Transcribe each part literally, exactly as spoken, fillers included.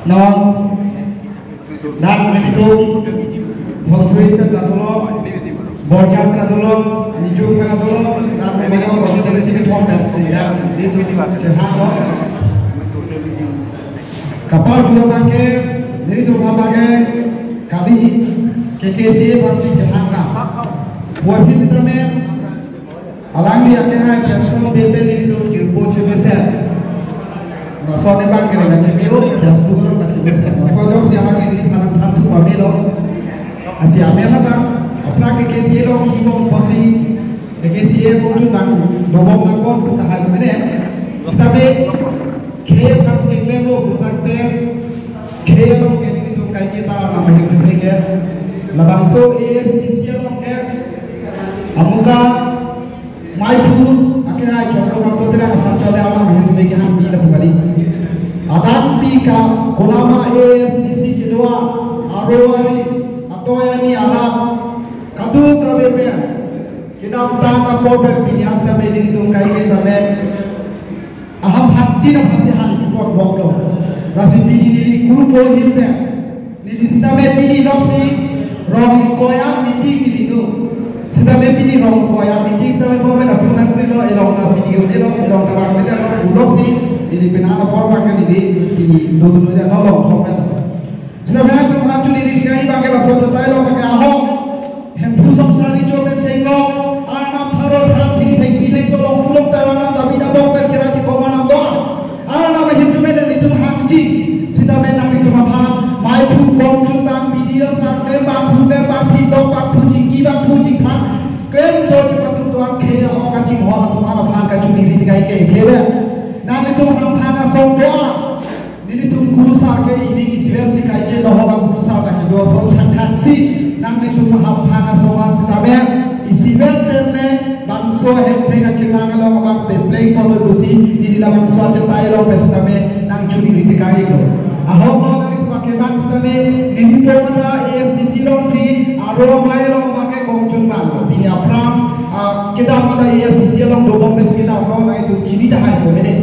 Non, dak nelitum Khongsui pen ta dolo, Borjan pen ta dolo, Nijung pen ta dolo, dak memang constituency kethom pen si dak nelitum chehang lo. Kapar juang abangke, nelitum abangke, kami K K C A aphan si chehang na. Puan hi sitame, alangli akehai Premson Bey pen nelitum kirpo chemesen. Laso ne bang kere na chepeo, Facebook lo na chemesen. Laso jongsi alangli neli than than thu pamelo. Lasi amen abang, aphrang K K C A along himong pusi, K K C A along chun bang dobom lang bom tahai mene. Tetapi, khei aphan si klemlo, bukan pen, khei along ke nelitum kaike ta na mahir jume ke. Labangso A S D C along ke, amuka, maiphu, akehai Chandra Kanta Terang aphan chole ana mahir jume ke hang pi lapu kali. Adang pi ka, konama A S D C kedo-a, aro ari, atoi ani alam, kadokave pen, kedamtang apor pen pini an sitame nelitum kaike tame, ahamphan tin aphan si hang kepot bom lo. Lasi pini neli kurpo ahin pen, neli sitame pini loksi rong ingkoi a meeting neli do. Sitame pini rong ingkoi a meeting sitame bom pen aphrang nangkri lo, elong na pini un-e lo, elong ta bang neli lo, puloksi neli pena na por bang neli pini dodun neli no long thom pen. Sitame nangtum aphan chuni neli kai bang ke laso chetai lo bang ke ahok. Hemphu songsar richo pen chenglok, Arnam pharo than chini thengpi thengso along pulong ta Arnam David abok pen kera chikom Arnam do. Arnam ahirjume nelitum hangji. Sitame nanglitum aphan, maiphu kongchun bang, B D O sar klem bang, phu klem bang, phi dok bang, phu chingki bang, phu chingthang klem do chepatum do-an khei ahok kachinghon atum an aphan kachuni neli kaike thebe. Nanglitum aphan asong do-a. Nelitum kurusar ke ining isivet si kaike nohok akurusar ta kedo ason sangthan si nanglitum hamphang asongan sitame isivet pen ne bangso hemprek akemang along abang pepleng polo pusi neli labangso achetai along pen sitame nangchuni neli kaike lo. Ahok lo nanglitum akemang sitame neli po mana A S D C along si aro amei along abang ke kongchun bang. Pini aphrang, ah, kedam ita A S D C along dobom pen si kedam lo nanglitum chini tahai ko mene.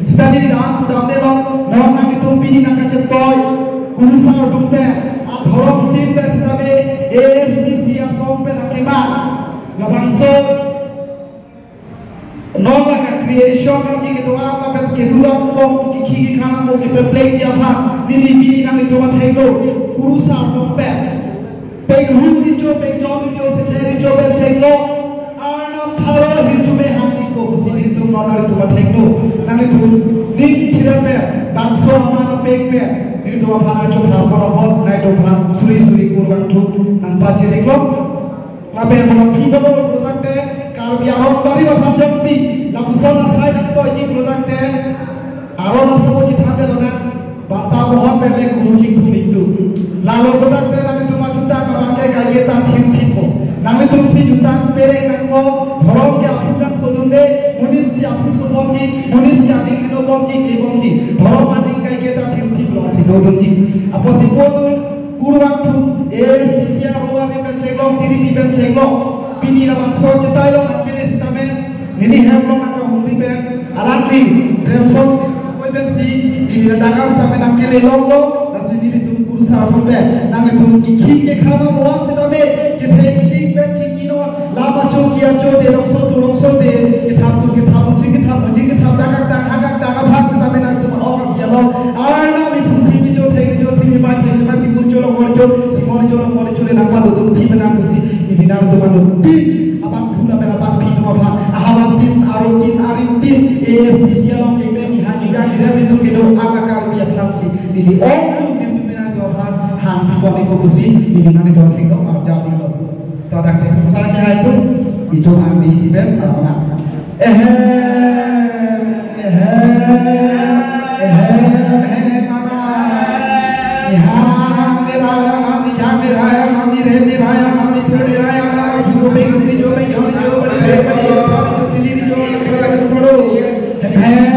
Sita neli dan pudam de lo, non nanglitum pini nangkachetoi, kurusar atum pen, adhorom tin pen sitame, A S D C asong pen akemang. Labangso, non la ka creation nangji kedo-an lapen keruang bom kikhi kikhan bom kepeplengji aphan, neli pini nanglitum athengno, kurusar atum pen. Penghu richo, pengjom richo, sithe richo pen chenglok. Arnam pharo ahirjume hang ikpo pusi nelitum non nanglitum athengno. Nanglitum ning chira pen, bangso aman apek pen, nelitum aphan acho phar pon apot, nanglitum aphan suri suri kurvangthu nangpachiriklo. Lapen mono phi bolo product te, Karbi aron bari aphan jongsi, lapuson asai nangtoiji product te, aron asopo chithan de lonang. Banta mohon pen le kuru chingthum ingtung. Lalo kodak pen nanglitum ajutang abang ke kaike ta thim thim po. Nanglitum si jutang pereng nangpo, dhorom ke aphu nang sodunde, monit si aphu sobomji, monit si aning heno bomji, ke bomji. Dhorom aning kaike ta thim thim longsi dodunji. Apotsi po atum kurvangthu, A S D C aro ari pen chenglok, tiripi pen chenglok. Pini labangso achetai along nangkele sitame, neli hem along nangkahumri pen, alangli, Premson Bey pensi, neli ladak an sitame nangkele longlo, lasi nelitum kurusar atum pen, nanglitum kikhim kekhan amoan sitame, kethe kidik pen chingki non, lam acho ki acho, delongso tulongso de, kethap tum kethap, unsi kethap, unji kethap, dakak dak, hakak dak, aphan sitame nangtum ok ya lo, Arnam iphun thim richo, theng richo, thim hima, theng hima, sibur cho, longmor cho, simor cho, longmor cho, le nangpadodun thim nang pusi, neli nangtum anut tin, abang phun apen abang phi atum aphan, ahavar tin, aro tin, arim tin, A S D C along keklem niha niga nirem nelitum kedo-an a Karbi aphan si, neli ong lu hirjume nangtum aphan hang pipon ikpo pusi, neli nanglitum athengno arjap iklo. To dak te phungsa ke hai tum, itum angdi si pen, ta mana. Ehem, ehem, ehem, ehem, mana. Nihang niraya nam, nihang niraya nam, nirem niraya nam, nitum niraya nam, arju peng, rijo peng, jhon rijo, bari peng, bari jo, bari jo, thili rijo, bari jo, bari jo, bari jo, bari jo, bari jo, bari jo,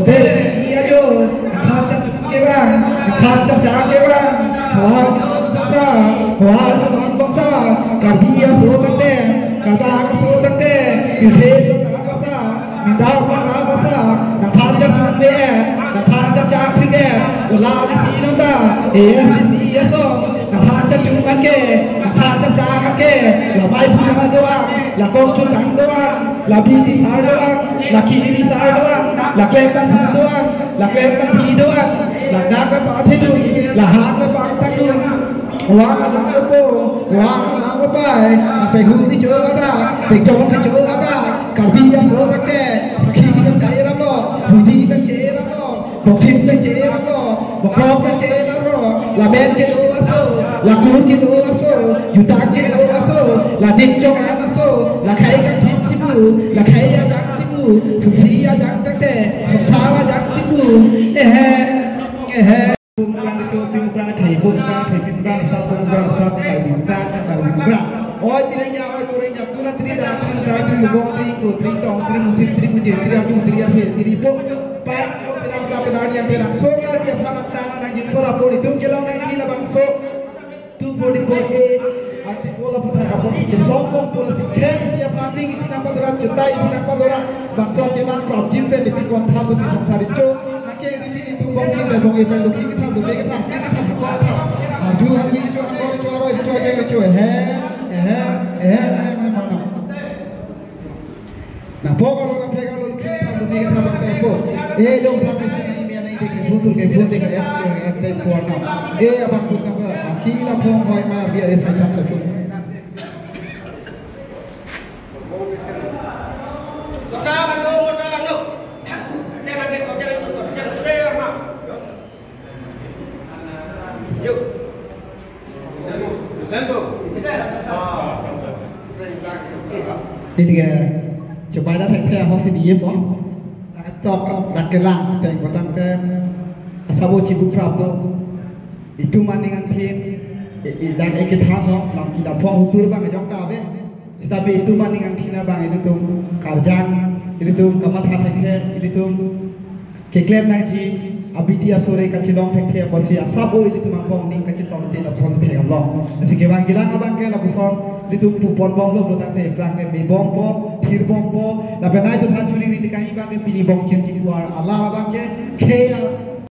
Tote pini ajo, nangphan chak kevang, nangphan chak chak kevang, hawar jong bangsa, hawar jong bangsa, Karbi aso tangte, Karbi aso tangte, puthe so ta bangsa, mindar ta bangsa, nangphan chak chak kevang, nangphan chak chak kevang, ola di si nonta, A S D C aso, nangphan chak chak kevang ke, nangphan chak chak kevang ke, la bai pura doang, la kong chutang doang, la bidi sar doang, la kiri sar doang, la klem bang phu doang, la klem bang phi doang, la dak bang pathe dun, la hak bang pangthak dun. Wang alang opo, wang alang opai, la pehuri cho ada, pejong cho ada, Karbi aso tangte, sakhi bang chai ramo, budi bang chai ramo, boksin bang chai ramo, bokrok bang chai ramo, la men kedo aso, la kur kedo aso, jutang kedo aso, la dik chok an aso, la khai kangthim sibu, la khai ajang sibu, sumsi ajang tangte, sumsar ajang sibu, ehe, ehe. Pumuklang kecho, pimuklang thei, pumuklang thei, pimuklang sa, pumuklang sa, Karbi muklang, Karbi muklang. Oi, pirengja, oi, pirengja, tuna tri da, tri da, tri lubong, tri ko, tri tong, tri musim, tri muje, tri atum, tri aphe, tri po. Pai, ko, pira, pira, pira, dia, pira. So, Karbi aphan nangtang, nangjinso lapu, itum kelong nangji labangso two forty-four A article aphuthak apotsi chesong bom pulo si khei isi aphan ding isi nangpadorat, chutai isi nangpadorat, bangso keman prapjin pen ipi kontha pusi samsari cho, nangke iri pini tum bom chin pen bom e pen lukhi ketham, lukhi ketham, ke ketham, hakor ketham. Arju hami cho, hakor cho, aroi cho, ajeng cho, ehem, ehem, ehem, ehem, ehem, manam. Nangpok alo nangpek alo lukhi ketham, lukhi ketham bang tepo. E jong thang misi nai mi anai dek phun tul ke phun dek em em te por na. E abang phun tang ba. Ki la phong hoi ma bia e sai tak so phun. Jadi ke coba dah saya saya hosi dia pon. Tok dak kelang teng kotang tem asabo chibu prap do. Itum aning angthin i- i- dak ekethan ho lam ila phong utur bang jok ta ave. Sitame itum aning angthin abang ilitum karjang, ilitum kamatha thekthe, ilitum keklem nangji, abidi asore kachelong thekthe apotsi asabo ilitum angbong ning kachetong tin lapuson theklong. Lasi kevang kelang abang ke lapuson ilitum pupon bomlo pulotangte ephrang ke me bompo, thir bompo, lapen nai itum aphan chuli ri tekai abang ke pini bongchin kipuar alam abang ke khei a-